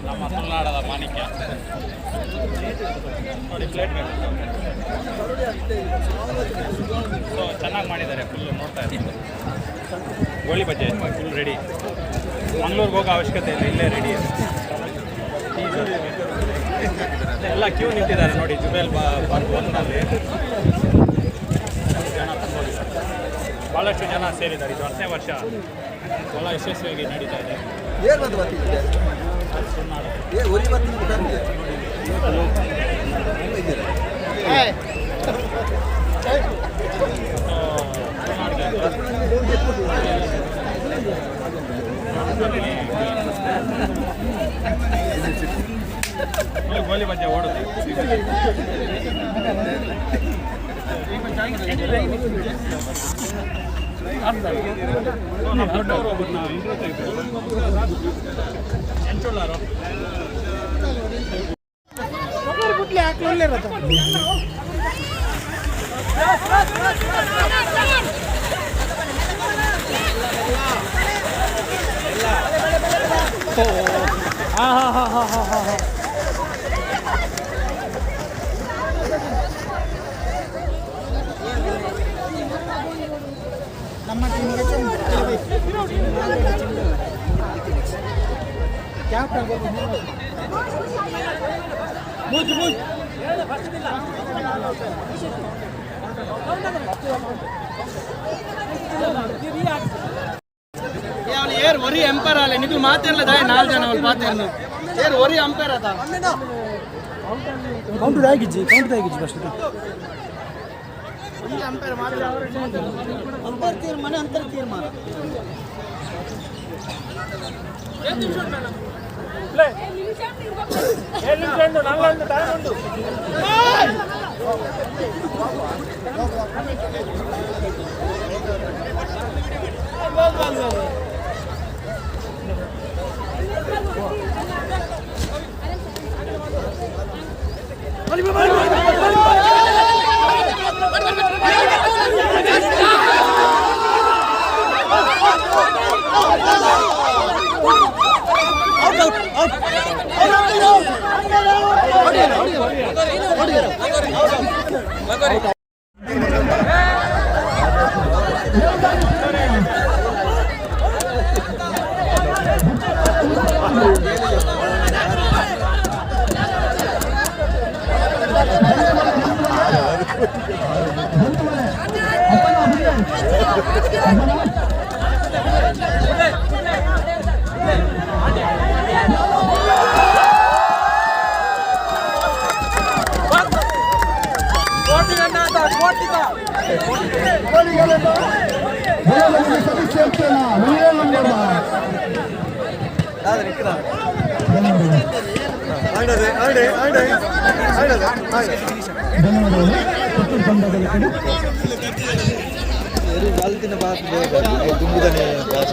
ನಮ್ಮ ತುಳುನಾಡದ ಮಾಣಿಕ್ಯ ನೋಡಿ ಪ್ಲೇಟ್. ಸೊ ಚೆನ್ನಾಗಿ ಮಾಡಿದ್ದಾರೆ. ಫುಲ್ಲು ನೋಡ್ತಾ ಇದ್ದೀನಿ. Goli baje full ready. ಮಂಗ್ಳೂರಿಗೆ ಹೋಗೋ ಅವಶ್ಯಕತೆ ಇಲ್ಲ, ಇಲ್ಲೇ ರೆಡಿ. ಎಲ್ಲ ಕ್ಯೂ ನಿಂತಿದ್ದಾರೆ ನೋಡಿ. ಜುಬೇಲ್ ಪಾರ್ಕ್ ಒಂದಲ್ಲಿ ಜನ ತುಂಬ, ಭಾಳಷ್ಟು ಜನ ಸೇರಿದ್ದಾರೆ. ಇದು 10ನೇ ವರ್ಷ, ಭಾಳ ಯಶಸ್ವಿಯಾಗಿ ನಡೀತಾ ಇದೆ. ಏರ್ ಬಂದು ಬರ್ತಿದ್ದೆ. ತುಳುನಾಡು. ಏ ಒರಿ ಬರ್ತೀನಿ ಬಂದೆ ಇದ್ದೀರಾ? ಸೊ, ತುಳುನಾಡಿಗೆ ಫುಲ್ ಗೋಲಿ ಬಜ್ಜೆ ಓಡುತ್ತೆ. ಸೊ, ನಮ್ಮ ದೊಡ್ಡವರು ಒಬ್ಬರನ್ನ ಇಂಟ್ರೋ ತೆಗೆದು ಎಂಚುಳ್ಳಾರು. ಹಾಂ ಹಾಂ ಹಾಂ ಹಾಂ ಹಾಂ ಹಾಂ. ನಮ್ಮ ಟೀಮಿಗೆ ಕ್ಯಾಪ್ಟನ್. ಮೂಜು ಮೂಜು. ಅವನು ಏರ್ ಒರಿ ಎಂಪೈರ್ ಅಲ್ಲ. ನಿಖಿಲ್ ಮಾತೇರ್ಲ ದಾಯ ನಾಲ್ಕು ಜನ ಅವ್ರು ಪಾತೇರ್ನು ಏರ್ ಒರಿ ಅಂಪೈರ್ ಅದ. ಕೌಂಟರ್ ಆಗಿಜ್ಜಿ, ಕೌಂಟರ್ ಆಗಿಜ್ಜಿ ಫಸ್ಟ್. ಅಂಪೈರ್ ಮಾತ್ರ. ಅಂಪೈರ್ ತೀರ್ಮಾನ, ಅಂತರ ತೀರ್ಮಾನ. ಆಂಡದೆ ಆಂಡೆ ಆಂಡೆ ಆಂಡದೆ ಆಂಡೆ. ದುಂಬುದನೆ ಬಾತ್.